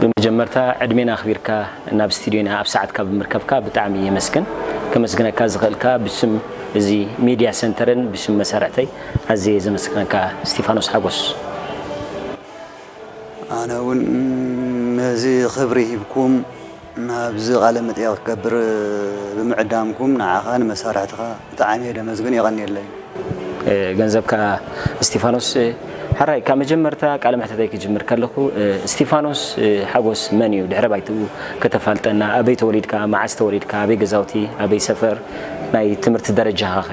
ብመጀመርታ ዕድሜና ኣኽቢርካ ናብ ስቱድዮና ኣብ ሰዓትካ ብምርከብካ ብጣዕሚ የመስግን። ከመስግነካ ዝኽእልካ ብስም እዚ ሚድያ ሰንተርን ብስም መሳርሕተይ ኣዝየ ዘመስግነካ እስቲፋኖስ ሓጎስ። ኣነ እውን ነዚ ክብሪ ሂብኩም ናብዚ ቃለ መጠይቕ ክገብር ብምዕዳምኩም ንዓኻ ንመሳርሕትኻ ብጣዕሚ እየ ደመስግን። የቐንየለይ። ገንዘብካ እስቲፋኖስ። ሓራይ ካብ መጀመርታ ቃለ መሕተተይ ክጅምር ከለኹ እስቲፋኖስ ሓጎስ መን እዩ? ድሕረ ባይትኡ ከተፋልጠና፣ ኣበይ ተወሊድካ፣ መዓስ ተወሊድካ፣ ኣበይ ገዛውቲ፣ ኣበይ ሰፈር፣ ናይ ትምህርቲ ደረጃኻ ኸ?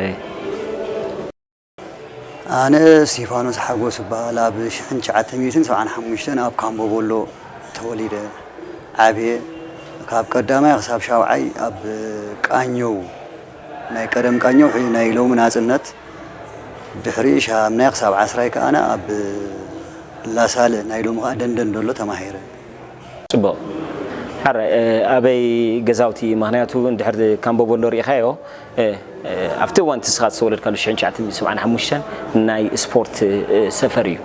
ኣነ እስቲፋኖስ ሓጎስ እበሃል። ኣብ ሽሕን ትሽዓተ ሚእትን ሰብዓን ሓሙሽተን ኣብ ካምቦ ቦሎ ተወሊደ ዓብየ። ካብ ቀዳማይ ክሳብ ሻውዓይ ኣብ ቃኘው፣ ናይ ቀደም ቃኘው፣ ሕጂ ናይ ሎሚ ናጽነት፣ ድሕሪ ሻምናይ ክሳብ ዓስራይ ከኣነ ኣብ ላሳለ፣ ናይ ሎሚ ከኣ ደንደን ዘሎ ተማሂረ። ጽቡቕ። ሓረ ኣበይ ገዛውቲ? ምኽንያቱ እንድሕር ካምቦ ቦሎ ርኢኻዮ ኣብቲ እዋን እቲ ንስኻ ዝተወለድካሉ ሽሕን ትሽዓተ ሚእትን ሰብዓን ሓሙሽተን ናይ ስፖርት ሰፈር እዩ።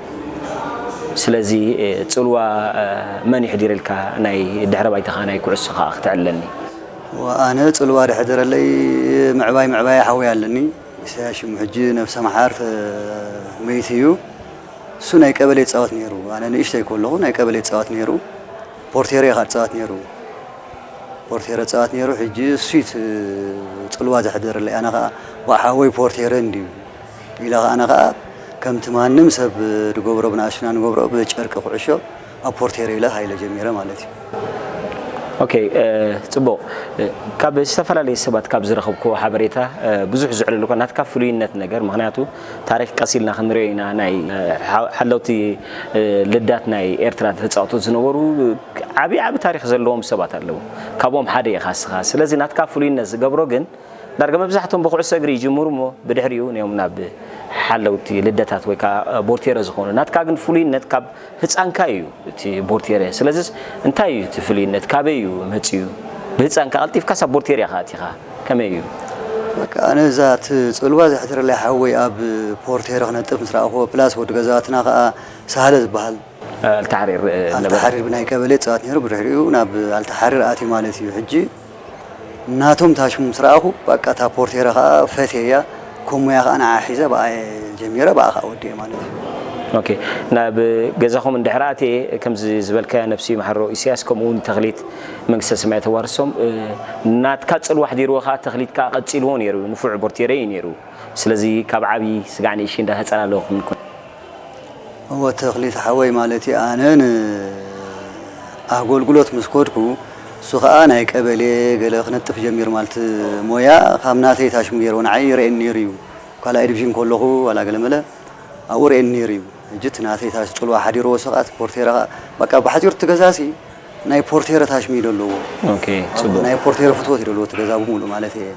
ስለዚ ጽልዋ መን ይሕዲረልካ ናይ ድሕረ ባይታኻ ናይ ኩዕሶ ከኣ ክተዕልለኒ? ኣነ ጽልዋ ድሕደረለይ ምዕባይ ምዕባይ ሓወይ ኣለኒ። ኢሳያስ ሽሙ ሕጂ ነብሰ መሓር መይቱ እዩ። እሱ ናይ ቀበሌ ይጻወት ነይሩ። ኣነ ንእሽተይ ከለኹ ናይ ቀበሌ ይጻወት ነይሩ። ፖርቴሬ ከኣ ይጻወት ነይሩ። ፖርቴረ ይጻወት ነይሩ። ሕጂ እሱ እዩ እቲ ጽልዋ ዘሕደረለይ። ኣነ ከኣ ዋእ ሓወይ ፖርቴረ እንድዩ ኢለ ከኣ ኣነ ከኣ ከምቲ ማንም ሰብ ዝገብሮ ብንኣሽቱና ንገብሮ ብጨርቂ ኩዕሾ ኣብ ፖርቴረ ኢለ ሃይለ ጀሚረ ማለት እዩ። ኦኬ፣ ጽቡቕ። ካብ ዝተፈላለዩ ሰባት ካብ ዝረኸብኩዎ ሓበሬታ ብዙሕ ዝዕለሉ እኳ ናትካ ፍሉይነት ነገር፣ ምኽንያቱ ታሪኽ ቀስ ኢልና ክንሪኦ ኢና። ናይ ሓለውቲ ልዳት ናይ ኤርትራ ተጻወቱ ዝነበሩ ዓብዪ ዓብዪ ታሪኽ ዘለዎም ሰባት ኣለዉ። ካብኦም ሓደ ኢኻ እስኻ። ስለዚ ናትካ ፍሉይነት ዝገብሮ ግን ዳርጋ መብዛሕትኦም ብኩዕሶ እግሪ ይጅምሩ እሞ ብድሕሪኡ እዮም ናብ ሓለውቲ ልደታት ወይ ከዓ ቦርቴረ ዝኾኑ። ናትካ ግን ፍሉይነት ካብ ህፃንካ እዩ እቲ ቦርቴረ። ስለዚስ እንታይ እዩ እቲ ፍሉይነት? ካበይ እዩ መፂኡ? ብህፃንካ ቀልጢፍካ ሳብ ቦርቴረ ኢኻ ኣቲኻ። ከመይ እዩ? በቃ ኣነ እዛ እቲ ፅልዋ ዘሕድረለይ ሓወይ ኣብ ፖርቴረ ክነጥፍ ምስ ረኣኹዎ፣ ፕላስ ወዲ ገዛትና ከዓ ሳህለ ዝበሃል ኣልተሓሪር ነበረ። ኣልተሓሪር ብናይ ቀበሌ ይፃወት ነይሩ። ብድሕሪኡ ናብ ኣልተሓሪር ኣትዩ ማለት እዩ። ሕጂ ናቶም ታሽሙ ምስ ረኣኹ፣ በቃ እታ ፖርቴረ ከዓ ፈትየያ፣ ኮሞያ ከዓ ንዓ ሒዘ ብኣ ጀሚረ፣ ብኣ ከዓ ወዲኤ ማለት እዩ። ኦኬ፣ ናብ ገዛኹም እንድሕር ኣትየ፣ ከምዚ ዝበልካያ ነብሲ ይምሓሮ ኢሳያስ፣ ከምኡ እውን ተኽሊት መንግስተ ሰማይ ተዋርሶም፣ ናትካ ጽልዋ ኣሕዲርዎ ከዓ ተኽሊት ከዓ ቀጺልዎ ነይሩ፣ ንፉዕ ቦርቴረ እዩ ነይሩ። ስለዚ ካብ ዓቢ ስጋዕ ንእሽተይ እንዳተጸላለኹም ንኩን። እወ ተኽሊት ሓወይ ማለት እዩ። ኣነ ንኣገልግሎት ምስ ከድኩ፣ እሱ ኸኣ ናይ ቀበሌ ገለ ክነጥፍ ጀሚሩ ማለት ሞያ ካብ ናተይ ታሽሙ ገይርዎ ንዓይ ይርእየኒ ነይሩ እዩ። ካልኣይ ዲቪዥን ከለኹ ዋላ ገለ መለ ኣብኡ ርእየኒ ነይሩ እዩ። ሕጂ እቲ ናተይ ታሽ ጽልዋ ሓዲርዎ እሱ ኸኣ እቲ ፖርቴረ ኸኣ በቃ ብሓጺሩ እቲ ገዛሲ ናይ ፖርቴረ ታሽሙ እዩ ዘለዎ። ኦኬ፣ ጽቡቕ። ናይ ፖርቴረ ፍትወት እዩ ዘለዎ እቲ ገዛ ብምሉእ ማለት እየ።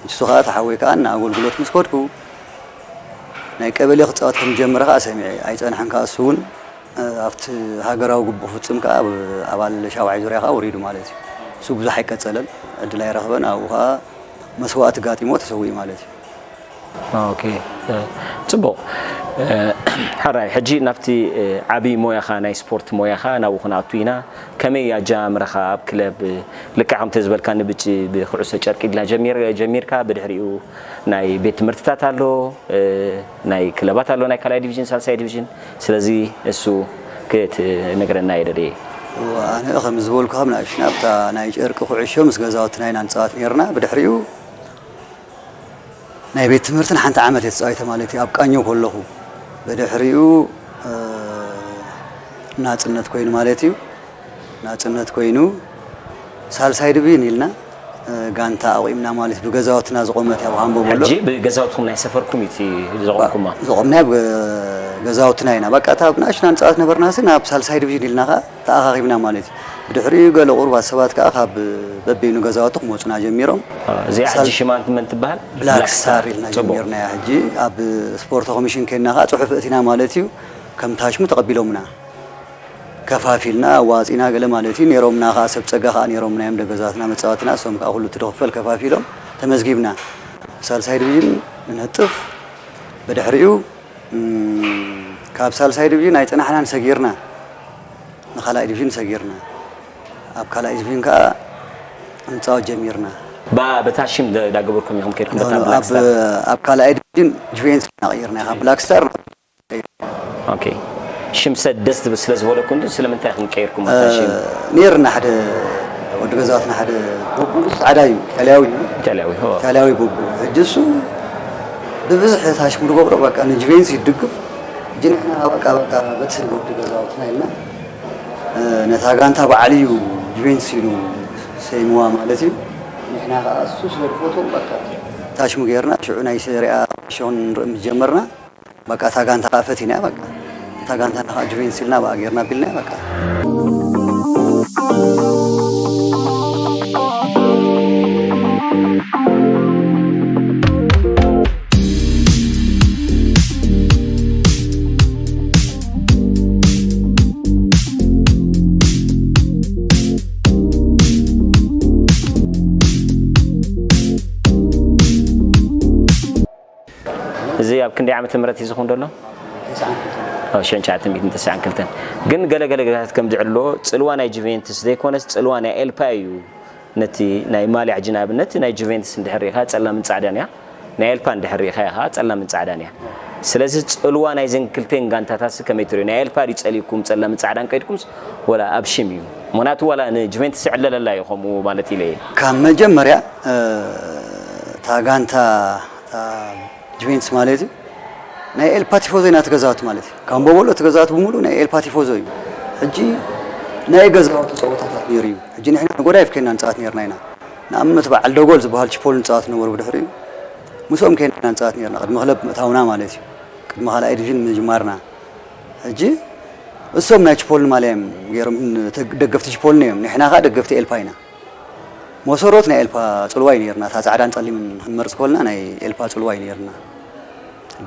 እሱ ኸኣ እቲ ሓወይ ከኣ ንኣገልግሎት ምስ ከድኩ ናይ ቀበሌ ክጻወት ከም ዝጀመረ ከኣ ሰሚዐ። ኣይጸንሐን ከኣ እሱ እውን ኣብቲ ሃገራዊ ግቡእ ክፍጽም ከኣ ኣብ ኣባል ሻውዓይ ዙርያ ከኣ ወሪዱ ማለት እዩ። እሱ ብዙሕ ኣይቀጸለን፣ ዕድል ኣይረኸበን። ኣብኡ ከኣ መስዋእቲ ጋጢሞ ተሰዊኡ ማለት እዩ። ኦኬ፣ ጽቡቕ። ሓራይ፣ ሕጂ ናብቲ ዓቢ ሞያኻ፣ ናይ ስፖርት ሞያኻ ናብኡ ክንኣቱ ኢና። ከመይ ኣጀማምራኻ ኣብ ክለብ? ልክዕ ከምቲ ዝበልካኒ ብጭ-፣ ብኩዕሶ ጨርቂ ድላ ጀሚር-፣ ጀሚርካ፣ ብድሕሪኡ ናይ ቤት ትምህርትታት ኣሎ፣ ናይ ክለባት ኣሎ፣ ናይ ካልኣይ ዲቪዥን፣ ሳልሳይ ዲቪዥን። ስለዚ እሱ ክትነግረና እየ ደልየ። እወ፣ ኣነ ከም ዝበልኩኻ፣ ብንኣሽቱ ናብታ ናይ ጨርቂ ኩዕሾ ምስ ገዛውትና ኢና ንጻወት ነይርና። ብድሕሪኡ ናይ ቤት ትምህርትን ሓንቲ ዓመት እየ ተጻዊተ ማለት እዩ። ኣብ ቃኘው ከለኹ ብድሕሪኡ፣ እ፣ ናጽነት ኮይኑ ማለት እዩ። ናጽነት ኮይኑ ሳልሳይ ዲቪዥን ኢልና፣ እ፣ ጋንታ ኣቑምና ማለት እዩ። ብገዛውትና ዝቖመት እያ፣ ኣብ ሃምቦ በሎ። ሕጂ ብገዛውትኩም ናይ ሰፈርኩም እዩ እቲ ዘቑምኩማ? ዘቑምና ኣብ ገዛውትና ኢና። በቃ፣ እታ ብንኣሽቱ ኢና ንጻወት ነበርናሲ፣ ናብ ሳልሳይ ዲቪዥን ኢልና ከኣ ተኣኻኺብና ማለት እዩ። ብድሕሪኡ ገለ ቁሩባት ሰባት ከኣ ካብ በበይኑ ገዛውቲ ክመጹና ጀሚሮም። እዚኣ ሳል- ሕጂ ሽማ መን ትበሃል? ብላክ ብላክ ስታር ስታር። ኢልና ጽቡቕ። ጀሚርናያ። ሕጂ ኣብ ስፖርት ኮሚሽን ኬድና ከኣ ጽሑፍ እቲና ማለት እዩ። ከም ታሽሙ ተቐቢሎምና። ከፋፊልና ኣዋጺና ገለ ማለት እዩ። ነይሮምና ከኣ ሰብ ጸጋ ከኣ ነይሮምና እዮም፣ ደገዛትና መጻወትና፣ እሶም ከኣ ኩሉ እቲ ድኽፈል ከፋፊሎም ተመዝጊብና። ሳልሳይ ዲቪዥን ንነጥፍ። ብድሕሪኡ፣ እም፣ ካብ ሳልሳይ ዲቪዥን ኣይጸናሕናን፣ ሰጊርና። ንኻልኣይ ዲቪዥን ሰጊርና። ኣብ ካልኣይ ዲቪዥን ከዓ ንፃወት ጀሚርና። በታ ሽም ዳገበርኩም ኢኹም ከድኩም በታ ኣብ ካልኣይ ዲቪዥን ጁቬንትስ ኢና ቀይርና፣ ካብ ብላክ ስታር። ሽም ሰ ደስ ትብል ስለ ዝበለኩ እንዱ ስለምንታይ ኢኹም ቀይርኩም በታ ሽም? ነይርና ሓደ ወዲ ገዛትና ሓደ ቦቡ ፃዕዳ እዩ፣ ኢጣልያዊ እዩ። ኢጣልያዊ ኢጣልያዊ ቦቡ። ሕጂ እሱ ብብዝሒ ታሽሙ ዝገብሮ በቃ ንጁቬንትስ ይድግፍ። ሕጂ ንሕና በቃ በቃ በቲ ወዲ ገዛውትና ኢልና ነታ ጋንታ በዓል እዩ ጁቬንትስ ኢሉ ሰይምዋ ማለት እዩ። ንሕና ከዓ እሱ ስለ ዝፈትዎ በቃ ታሽሙ ገይርና ሽዑ ናይ ሰሪኣ ሾን ንርኢ ምስ ጀመርና በቃ እታ ጋንታ ከዓ ፈቲናያ በቃ እታ ጋንታ ከዓ ጁቬንትስ ኢልና በቃ ገይርና ቢልናያ በቃ። እዚ ኣብ ክንደይ ዓመተ ምህረት እዩ ዝኸውን ዘሎ? ሽዑን ትሽዓተ ሚእትን ተስዓን ክልተን። ግን ገለ ገለ ግዜታት ከም ዝዕሎ ጽልዋ ናይ ጁቬንትስ ዘይኮነስ ጽልዋ ናይ ኤልፓ እዩ። ነቲ ናይ ማልያ ሕጂ ንኣብነት ናይ ጁቬንትስ እንድሕር ርኢኻ ጸላምን ጻዕዳን እያ። ናይ ኤልፓ እንድሕር ርኢኻ ኢኻ ጸላምን ጻዕዳን እያ። ስለዚ ጽልዋ ናይዘን ክልቴን ጋንታታትሲ ከመይ ትርእዩ? ናይ ኤልፓ ድዩ ጸሊእኩም ጸላምን ጻዕዳን ከይድኩምስ ወላ ኣብ ሽም እዩ? ምኽንያቱ ዋላ ንጁቬንትስ ይዕለለላ እዩ ከምኡ ማለት ኢለ እየ። ካብ መጀመርያ እታ ጋንታ እታ ጁቬንትስ ማለት እዩ ናይ ኤልፓ ቲፎዞ ኢና ተገዛወቲ ማለት እዩ። ካምቦ በሎ ተገዛወቲ ብምሉእ ናይ ኤልፓ ቲፎዞ እዩ። ሕጂ ናይ ገዛወቲ ፀወታታት ነይሩ እዩ። ሕጂ ንሕና ንጎዳይፍ ኮይና ንፃወት ነይርና ኢና። ንኣብነት በዓል ደጎል ዝበሃል ቺፖል ንፃወት ነበሩ ብድሕሪኡ ምስኦም ኮይና ኢና ንፃወት ነይርና ቅድሚ ክለብ ምእታውና ማለት እዩ። ቅድሚ ካልኣይ ዲቪዥን ምጅማርና ሕጂ እሶም ናይ ችፖልን ማልያ እዮም ገይሮም፣ ደገፍቲ ችፖልን እዮም። ንሕና ከዓ ደገፍቲ ኤልፓ ኢና። መሰረት ናይ ኤልፓ ፅልዋ እዩ ነይርና። እታ ፃዕዳን ፀሊምን ክንመርፅ ከልና ናይ ኤልፓ ፅልዋ እዩ ነይርና።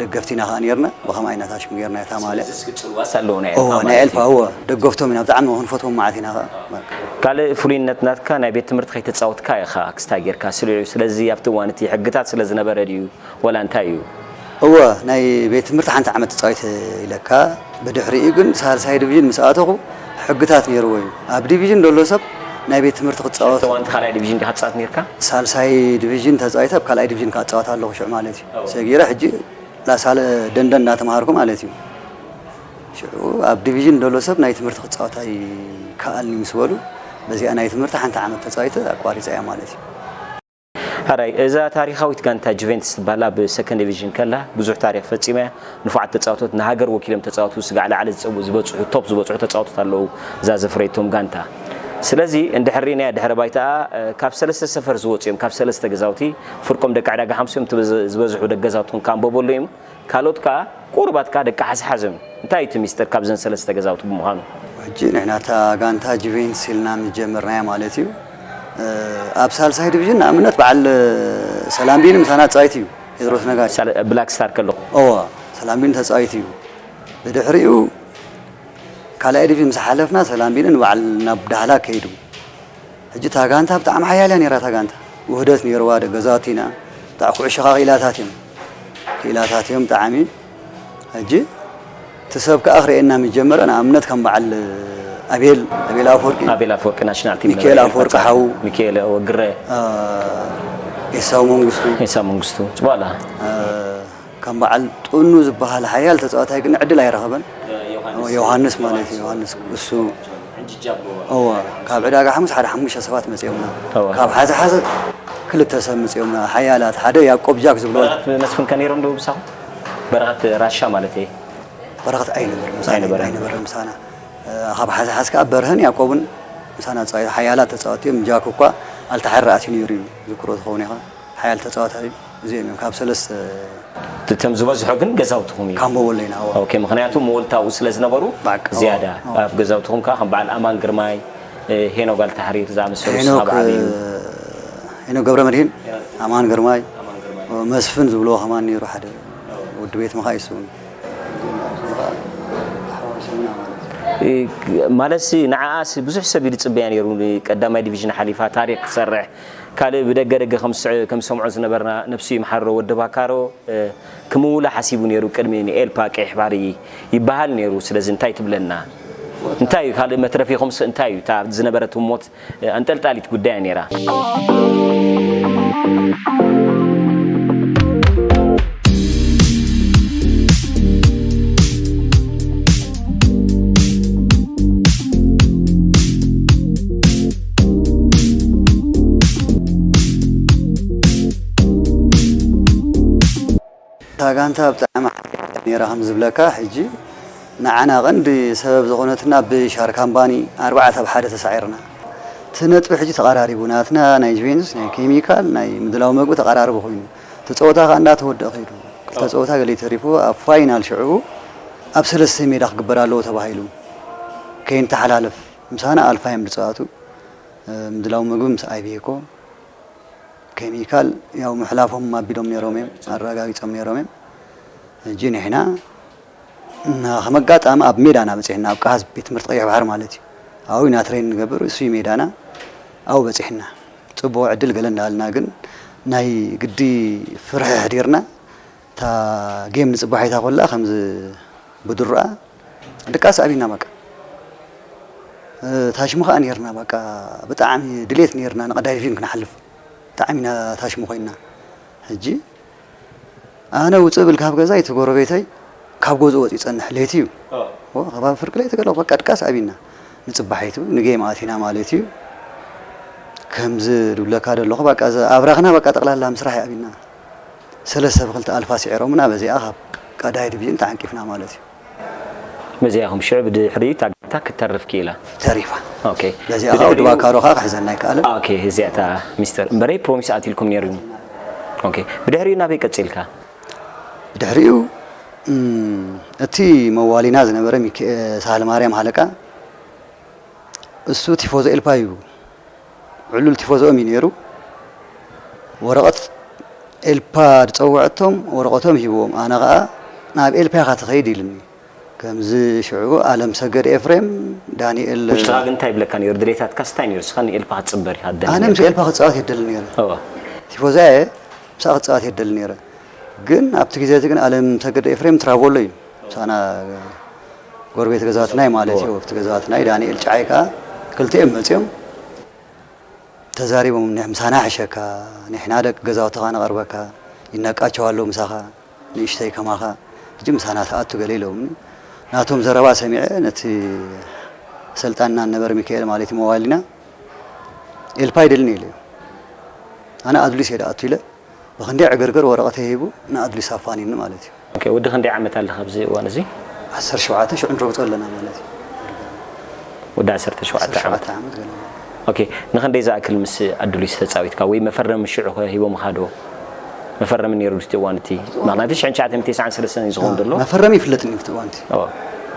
ደገፍቲ ኢና ከዓ ነይርና። ብኸምኣ ኢና ታሽሙ ገይርና እታ ማልያ። ስለዚ እስኪ ፅልዋስ ኣለዎ ናይ እወ፣ ኤልፓ ናይ ማለት ኤልፓ እዩ። እወ፣ ደገፍቶም ኢና። ብጣዕሚ ክንፈትዎም መዓት ኢና ከዓ። ካልእ ፍሉይነት ናትካ ናይ ቤት ትምህርቲ ከይተፃወትካ ኢኻ ክስታይ ጌርካ ስሊዑ። ስለዚ ኣብቲ እዋን እቲ ሕግታት ስለ ዝነበረ ድዩ? ወላ እንታይ እዩ? እወ፣ ናይ ቤት ትምህርቲ ሓንቲ ዓመት ተጻዊተ ኢለካ። ብድሕሪኡ ግን ሳልሳይ ዲቪዥን ምስ ኣተኹ ሕግታት ነይርዎ እዩ። ኣብ ዲቪዥን ዘሎ ሰብ ናይ ቤት ትምህርቲ ክጻወት እዋንቲ ካልኣይ ዲቪዥን ዲኻ ትጻወት ነይርካ? ሳልሳይ ዲቪዥን ተጻዊተ ኣብ ካልኣይ ዲቪዥን ክጻወት ኣለኹ ሽዑ ማለት እዩ። ሰጊረ ሕጂ ላሳለ ደንደን እንዳተማሃርኩ ማለት እዩ። ሽዑ ኣብ ዲቪዥን ዘሎ ሰብ ናይ ትምህርቲ ክጻወት ኣይከኣልን እዩ ምስ በሉ በዚኣ ናይ ትምህርቲ ሓንቲ ዓመት ተጻዊተ ኣቋሪጸ እያ ማለት እዩ። ሕራይ እዛ ታሪኻዊት ጋንታ ጁቬንትስ ትበሃል ኣብ ሰከንድ ዲቪዥን ከላ ብዙሕ ታሪኽ ፈጺማ እያ። ንፉዓት ተጻወቶት ንሃገር ወኪሎም ተጻወቱ ስጋዕ ላዕሊ ዝጸቡ ዝበጽሑ ቶፕ ዝበጽሑ ተጻወቶት ኣለዉ እዛ ዘፍረየቶም ጋንታ። ስለዚ እንድሕር ሪእናያ ድሕረ ባይታኣ ካብ ሰለስተ ሰፈር ዝወጹ እዮም ካብ ሰለስተ ገዛውቲ ፍርቆም ደቂ ዕዳጋ ሓምስ እዮም ዝበዝሑ ደቂ ገዛውቲ ካምቦ በሎ እዮም። ካልኦት ከኣ ቁሩባት ከኣ ደቂ ሓዝሓዝ እዮም። እንታይ እዩ እቲ ሚስጥር ካብዘን ሰለስተ ገዛውቲ ብምዃኑ? ሕጂ ንሕና እታ ጋንታ ጁቬንትስ ኢልና ምጀመርናያ ማለት እዩ። ኣብ ሳልሳይ ዲቪዥን ንኣብነት በዓል ሰላምቢኒ ምሳና ተጻዊት እዩ። ቴድሮስ ነጋሽ። ብላክ ስታር ከለኹ። እወ ሰላምቢኒ ተጻዊት እዩ። ብድሕሪኡ ካልኣይ ዲቪዥን ምስ ሓለፍና ሰላምቢኒ ንበዓል ናብ ዳህላክ ከይዱ። ሕጂ እታ ጋንታ ብጣዕሚ ሓያል እያ ነይራ እታ ጋንታ። ውህደት ነይርዋ፣ ደገ ዛውቲ ኢና። ብጣዕ ኩዕሾ ከዓ ክኢላታት እዮም። ክኢላታት እዮም ብጣዕሚ። ሕጂ እቲ ሰብ ከዓ ክርእየና ምስ ጀመረ፣ ንኣብነት ከም በዓል ኣቤል፣ ኣቤል ኣፈወርቂ፣ ኣቤል ኣፈወርቂ ናሽናል ቲም ሚካኤል ነበረ፣ ኣፈወርቂ ኤርትራ። ሓዉ፣ ሚካኤል ግረ። ኤሳው መንግስቱ፣ ኤሳው መንግስቱ። ጽቡቕ ኣላ። ከም በዓል ጥኑ ዝበሃል ሓያል ተጻዋታይ ግን ዕድል ኣይረኸበን። ዮሃንስ ማለት እዩ። ዮሃንስ እሱ እወ፣ ካብ ዕዳጋ ሓሙስ ሓደ ሓሙሽተ ሰባት መጺኦምና። እወ። ካብ ሓዘሓዘ ክልተ ሰብ መጺኦምና። ሓያላት ሓደ ያዕቆብ ጃክ ዝብሎ። በረኸት መስፍን ከ ነይሮም ዶ ምሳኹም? በረኸት ራሻ ማለት እየ። በረኸት ኣይነበረ ምሳና። ኣይነበረን። ኣይነበረ ምሳና። ካብ ሓዘሓዝ ከኣ በርሀን ያዕቆብን ምሳና ተጻወቱ። ሓያላት ተጻወቲ እዮም። ጃክ እኳ ኣልተሓረ ኣትዩ ነይሩ እዩ። ዝክሮ ዝኸውን ኢኻ። ሓያል ተጻዋታይ እዩ። እዚኦም እዮም ካብ ሰለስተ እቶም ዝበዝሖ ግን ገዛውትኹም እዩ። ካምቦ ወለይና፣ እወ። ኦኬ፣ ምኽንያቱ መወልታ ኣብኡ ስለ ዝነበሩ ባቃ፣ እወ፣ ዝያዳ እወ። ኣብ ገዛውትኹም ከኣ ከም በዓል ኣማን ግርማይ፣ እ፣ ሄኖክ ኣልተሓሪር ዝኣመሰሉ ሄኖክ፣ ስኻብ ዓብዩ። እ፣ ሄኖክ ገብረመድሂን፣ ኣማን ግርማይ፣ ኣማን ግርማይ። እ፣ መስፍን ዝብልዎ ከማን ነይሩ ሓደ ወዲ ቤት ምኻ ይስውን። ተሓዋዊሶምና ማለት እዩ። እ፣ ማለትሲ ንዓኣሲ ብዙሕ ሰብ እዩ ዝጽበያ ነይሩ። ንቀዳማይ ዲቪዥን ሓሊፋ ታሪኽ ክሰርሕ ካልእ ብደገ ደገ ከም ዝስዕ- ከም ዝሰምዖ ዝነበርና ነብሱ ይምሓሮ ወዲ ባካሮ እ፣ ክምውላ ሓሲቡ ነይሩ ቅድሚ ንኤልፓ ቀይሕ ባሕሪ ይበሃል ነይሩ። ስለዚ እንታይ ትብለና? እንታይ እዩ ካልእ መትረፊኹምስ እንታይ እዩ? እታ ዝነበረት ህሞት፣ እ፣ ኣንጠልጣሊት ጉዳይ እያ ነይራ። እታ ጋንታ ብጣዕሚ ሓያል ነይራ ከም ዝብለካ፣ ሕጂ ንዓና ቀንዲ ሰበብ ዝኾነትና ብሻር ካምባኒ ኣርባዕተ ኣብ ሓደ ተሳዒርና። እቲ ነጥቢ ሕጂ ተቐራሪቡ፣ ናትና ናይ ጁቬንቱስ፣ ናይ ኬሚካል፣ ናይ ምድላው መግቢ ተቐራርቡ ኮይኑ፣ እቲ ጸወታ ከኣ እንዳተወደአ ከይዱ፣ ክልተ ጸወታ ገለ ተሪፉ፣ ኣብ ፋይናል ሽዑ ኣብ ሰለስተ ሜዳ ክግበር ኣለዎ ተባሂሉ ከይንተሓላለፍ፣ ምሳና ኣልፋ እዮም ዝጻወቱ። ምድላው መግቢ ምስ ኣይቤኮ ኬሚካል ያው ምሕላፎም ኣቢሎም ነይሮም እዮም፣ ኣረጋጊጾም ነይሮም እዮም። ሕጂ ንሕና እና ከም ኣጋጣሚ ኣብ ሜዳና በጺሕና፣ ኣብ ቀሃስ ቤት ትምህርቲ ቀይሕ ባሕሪ ማለት እዩ። ኣብኡ ኢና ትሬን ንገብር፣ እሱ እዩ ሜዳና። ኣብኡ በጺሕና። ጽቡቕ ዕድል ገለ እንዳበልና ግን ናይ ግዲ ፍርሒ ኣሕዲርና፣ እታ ጌም ንጽባሒታ ኮላ ከምዚ ብድሩኣ ድቃስ ኣቢና በቃ። እ፣ ታሽሙ ከኣ ነይርና በቃ፣ ብጣዕሚ ድሌት ነይርና ንቐዳይ ዲቪዥን ክንሓልፍ። ብጣዕሚ ኢና ታሽሙ ኮይንና። ሕጂ ኣነ ውጽእ ብል ካብ ገዛይ፣ እቲ ጎረቤተይ ካብ ገዝኡ ወጺኡ ይጸንሕ፣ ለይቲ እዩ። ኦ፣ ከባቢ ፍርቂ ለይቲ ገለ በቃ ድቃስ ኣቢና። ንጽባሒቱ ንጌም ኣቲና ማለት እዩ። ከምዚ ድብለካ ደለኹ በቃ፣ እዚ ኣብራኽና በቃ ጠቕላላ ምስራሕ እዩ ኣቢና። ሰለስተ ብኽልተ ኣልፋ ስዒሮምና፣ በዚኣ ካብ ቀዳይ ዲቪዥን ተዓንቂፍና ማለት እዩ። በዚኣ ኢኹም ሽዑ ብድሕሪኡ እታ ጋንታ ክትተርፍ ክኢላ? ተሪፋ። ኦኬ። በዚኣ ብድሕሪኡ ከዓ ወዲ ባካሮ ከዓ ክሕዘና ኣይከኣለን። ኦኬ፣ እዚኣ እታ ሚስተር እምበረይ ፕሮሚስ ኣትልኩም ነይሩ እዩ። ኦኬ። ብድሕሪኡ ናበይ ቀጺልካ? ብድሕሪኡ፣ እም፣ እቲ መዋሊና ዝነበረ ሚኪ-፣ ሳህለ ማርያም ሃለቃ፣ እሱ ቲፎዞ ኤልፓ እዩ። ዕሉል ቲፎዞኦም እዩ ነይሩ። ወረቐት ኤልፓ ዝጸውዐቶም ወረቐቶም ሂብዎም። ኣነ ኸኣ ናብ ኤልፓ ኢኻ ትኸይድ ኢሉኒ። ከምዚ ሽዑ ኣለም ሰገድ ኤፍሬም፣ ዳንኤል ውሽጥኻ ግን እንታይ ይብለካ ነይሩ? ድሌታትካስ እንታይ ነይሩ? ንስኻ ንኤልፓ ክትጽንበር ኢኻ ትደሊ ኣነ ምስ ነይርካ? ኤልፓ ክጻወት እየ ዝደሊ ነይረ። እወ። ቲፎዛ እየ፣ ምስኣ ክጻወት እየ ዝደሊ ነይረ። ግን ኣብቲ ግዜ እቲ ግን ኣለም ሰገድ ኤፍሬም ትራቮሎ እዩ። ምሳና ጎረቤት ገዛትና እዩ ማለት እዩ። እወ። ኣብቲ ገዛትና እዩ። ዳንኤል ጫዓይ ከኣ ክልቲኦም መጺኦም። ተዛሪቦም፣ "ንሕ-፣ ምሳና ሕሸካ፣ ንሕና ደቂ ገዛውትኻ ነቐርበካ፣ ይነቃቸው ኣለዉ ምሳኻ፣ ንእሽተይ ከማኻ፣ ሕጂ ምሳና ትኣቱ" ገለ ኢሎምኒ። ናቶም ዘረባ ሰሚዐ፣ ነቲ ሰልጣንና ነበረ ሚካኤል ማለት እዩ፣ መዋሊና፣ ኤልፓ ኣይደልን ኢለ። ኣነ ኣድሊስ እየ ዝኣቱ ኢለ። ብኽንደይ ዕግርግር ወረቐተይ ሂቡ ንኣድሊስ ኣፋኒኒ ማለት እዩ። ኦኬ፣ ወዲ ክንደይ ዓመት ኣለኻ ኣብዚ እዋን እዚ? ዓሰርተ ሸውዓተ ሽዑ ንረግጾ ኣለና ማለት እዩ። ወዲ ዓሰርተ ሸውዓተ ዓመት። ዓሰርተ ሸውዓተ ዓመት ገለ። ኦኬ፣ ንኽንደይ ዝኣክል ምስ ኣዱሊስ ተጻዊትካ ወይ መፈረሚ ሽዑ ከ ሂቦምኻ ዶ? መፈረሚ ነይሩ ድቲ እዋን እቲ? ምኽንያቱ ሽሕን ትሽዓተ ሚእትን ተስዓን ሰለስተን እዩ ዝኸውን ዘሎ። መፈረሚ ይፍለጥኒ ኣብቲ እዋን እቲ። ኦ።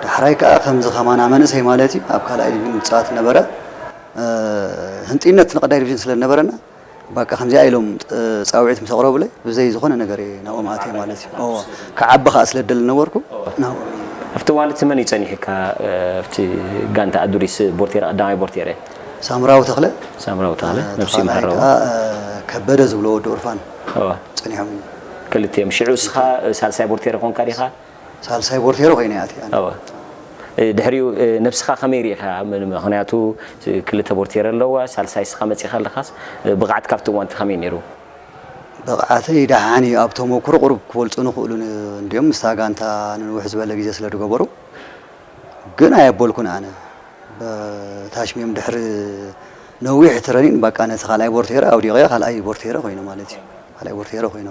ዳሕራይ ከኣ ከምዚ ከማና መንእሰይ ማለት እዩ፣ ኣብ ካልኣይ ዲቪዥን ንጻወት ነበረ። እ፣ ህንጥይነት ንቐዳይ ዲቪዥን ስለ ዝነበረና፣ በቃ ከምዚኣ ኢሎም ጥ-፣ ጻውዒት ምስ ኣቕረቡለይ፣ ብዘይ ዝኾነ ነገር እየ ናብኦም ኣትየ ማለት እዩ። እዎ፣ ክዓቢ ከኣ ስለ ደሊ ነበርኩ፣ ናብኦም እየ። ኣብቲ እዋን እቲ መን እዩ ጸኒሑካ? እ፣ ኣብቲ ጋንታ ኣዱሊስ ቦርቴራ፣ ቀዳማይ ቦርቴራ? ሳምራዊ ተኽለ። ሳምራዊ ተኽለ፣ እ፣ ነብሱ ተኻልኣይ ይምሃሮ። ከኣ፣ እ፣ ከበደ ዝብሎ ወዲ ኡርፋን እዎ። ጸኒሖም። ክልቲኦም። ሽዑ እስኻ ሳልሳይ ቦርቴራ ኮንካ ዲኻ? ሳልሳይ ቦርቴሮ ኮይነ እያ ኣትያ። እወ። እ፣ ድሕሪኡ፣ እ፣ ነብስኻ ከመይ ርኢኻ? ም-፣ ምኽንያቱ፣ እ፣ ክልተ ቦርቴሮ ኣለዋ፣ ሳልሳይ እስኻ መጺኻ ኣለኻስ፣ እ፣ ብቕዓት ካብቲ እዋንቲ ከመይ ነይሩ? ብቕዓተይ ደሓን እዩ። ኣብ ተመኩሮ ቁሩብ ክበልጹ ንኽእሉ ን-፣ እንድዮም ምስታ ጋንታ ንንውሕ ዝበለ ግዜ ስለ ዝገበሩ፣ ግን ኣየበልኩን ኣነ። ብ-፣ ታሽሚዮም ድሕሪ ነዊሕ ትረኒን፣ በቃ ነቲ ካልኣይ ቦርቴሮ ኣውዲቐዮ፣ ካልኣይ ቦርቴሮ ኮይነ ማለት እዩ። ካልኣይ ቦርቴሮ ኮይነ።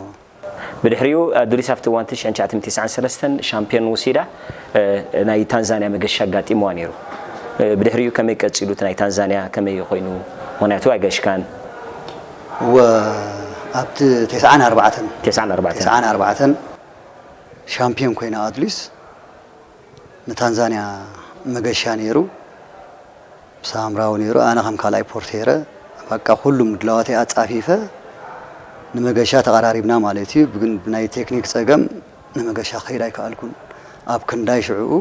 ብድሕሪኡ፣ ኣዱሊስ ኣብቲ እዋን እቲ ሽሕን ትሽዓተ ሚእትን ተስዓን ሰለስተን ሻምፒዮን ወሲዳ፣ እ፣ ናይ ታንዛንያ መገሻ ኣጋጢምዋ ነይሩ። እ፣ ብድሕሪኡ ከመይ ቀጺሉ? እቲ ናይ ታንዛንያ ከመይ ኮይኑ? ምኽንያቱ ኣይገሽካን። ወ-፣ ኣብቲ ተስዓን ኣርባዕተን፣ ተስዓን ኣርባዕተን። ተስዓን ኣርባዕተን ሻምፒዮን ኮይና ኣዱሊስ። ንታንዛንያ መገሻ ነይሩ፣ ሳምራዊ ነይሩ፣ ኣነ ከም ካልኣይ ቦርቴረ፣ በቃ ኩሉ ምድላዋተይ ኣጻፊፈ ንመገሻ ተቐራሪብና ማለት እዩ። ግን ብናይ ቴክኒክ ጸገም ንመገሻ ክኸይድ ኣይከኣልኩን። ኣብ ክንዳይ ሽዕኡ፣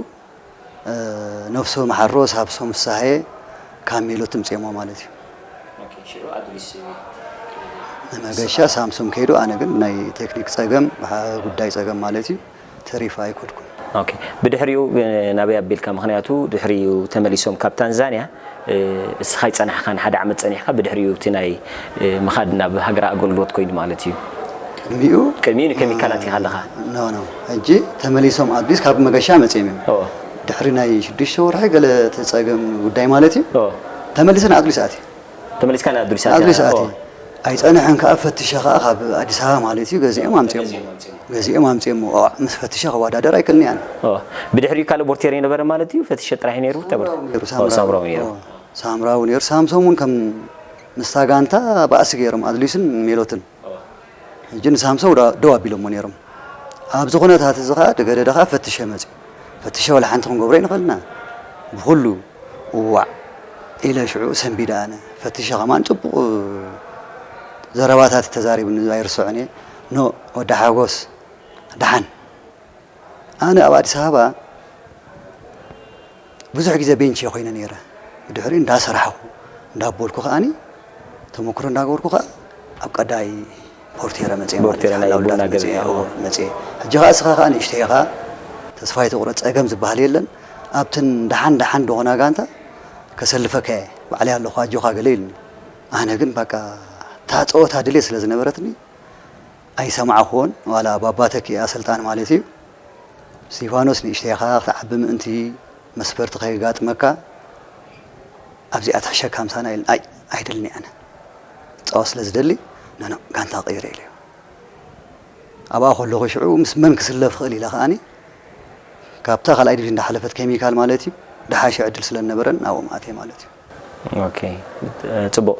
እ፣ ነፍሶ መሓሮ ሳምሶም ፍስሃየ ካሜሎ ትምጽኦሞ ማለት እዩ። ኦኬ፣ ሽዑ ኣዱሊስ ንመገሻ ሳምሶም ከይዱ፣ ኣነ ግን ናይ ቴክኒክ ጸገም፣ ብሓ-፣ ጉዳይ ጸገም ማለት እዩ፣ ተሪፈ ኣይኮድኩን። ኦኬ። ብድሕሪኡ ናበይ ኣቢልካ? ምኽንያቱ ድሕሪኡ ተመሊሶም ካብ ታንዛንያ እስኻ ይጸናሕካ፣ ንሓደ ዓመት ጸኒሕካ፣ ብድሕሪኡ እቲ ናይ ምኻድ ናብ ሃገር ኣገልግሎት ኮይኑ ማለት እዩ። ቅድሚኡ ቅድሚኡ ንከሚካላት ኢኻ ኣለኻ። ኖ ኖ ሕጂ ተመሊሶም ኣዲስ ካብ መገሻ መጺኦም እዮም። ድሕሪ ናይ ሽዱሽተ ወርሒ ገለ ተጸገም ጉዳይ ማለት እዩ። ተመሊሰ ንኣድሊስ ኣትየ። ተመሊስካ ንኣድሊስ ኣድሊስ ኣትየ። ኣይጸንሐን ከኣ ፈትሸ ከኣ ካብ ኣዲስ ኣበባ ማለት እዩ ገዚኦም ኣምጺኦም። ገዚኦም ኣምጺኦም። ምስ ፈትሸ ክወዳደር ኣይክእልን እየ። ብድሕሪኡ ካልእ ቦርቴር የነበረ ማለት እዩ። ፈትሸ ጥራሕ ነይሩ። ሳምራዊ ነይሩ። ሳምሶም እውን ከም ምስታ ጋንታ ባእሲ ገይሮም ኣድሊስን ሜሎትን ሕጂ ንሳምሶ ደው ኣቢሎሞ ነይሮም። ኣብዚ ኩነታት እዚ ከዓ ደገደደ ከዓ ፈትሸ መፅእ ፈትሸ ወላ ሓንቲ ክንገብሮ ይንኽእልና ብኩሉ እዋዕ ኢለ ሽዑ ሰንቢደ ኣነ ፈትሸ ከማን ፅቡቕ ዘረባታት ተዛሪብኒ ኣይርስዖን እየ። ኖ ወዲ ሓጎስ ደሓን ኣነ ኣብ ኣዲስ ኣበባ ብዙሕ ግዜ ቤንች ኮይነ ነይረ። ብድሕሪኡ እንዳሰራሕኩ እንዳበልኩ ከዓኒ ተመክሮ እንዳገበርኩ ከዓ ኣብ ቀዳይ ፖርቴረ መፅየ ማለት እዩ። ሓላው ዳት መፅየ። ሕጂ ከዓ እስኻ ከዓ ንእሽተይ ኢኻ ተስፋ ኣይትቑረፅ ፀገም ዝበሃል የለን። ኣብተን ደሓን ደሓን ዝኾና ጋንታ ከሰልፈካ እየ ባዕለይ ኣለኹ ኣጆኻ ገለ ኢሉኒ። ኣነ ግን በቃ እታ ፀወታ ድሌት ስለ ዝነበረትኒ ኣይሰማዕኹዎን ዋላ ባባ ተኪ ኣሰልጣኒ ማለት እዩ። እስቲፋኖስ ንእሽተይ ኢኻ ክትዓቢ ምእንቲ መስፈርቲ ከየጋጥመካ ኣብዚኣ ትሕሸካ ምሳና ኢሉኒ። ኣይ ኣይደልን እየ ኣነ ፃወት ስለ ዝደሊ ኖኖ ጋንታ ቀይረ ኢለዮ። ኣብኣ ከለኹ ሽዑ ምስ መን ክስለፍ ክእል ኢለ ከዓኒ ካብታ ካልኣይ ዲቪዥን እንዳሓለፈት ኬሚካል ማለት እዩ ድሓሸ ዕድል ስለ ዝነበረን ናብኦም ኣትየ ማለት እዩ። ኦኬ፣ ጽቡቕ።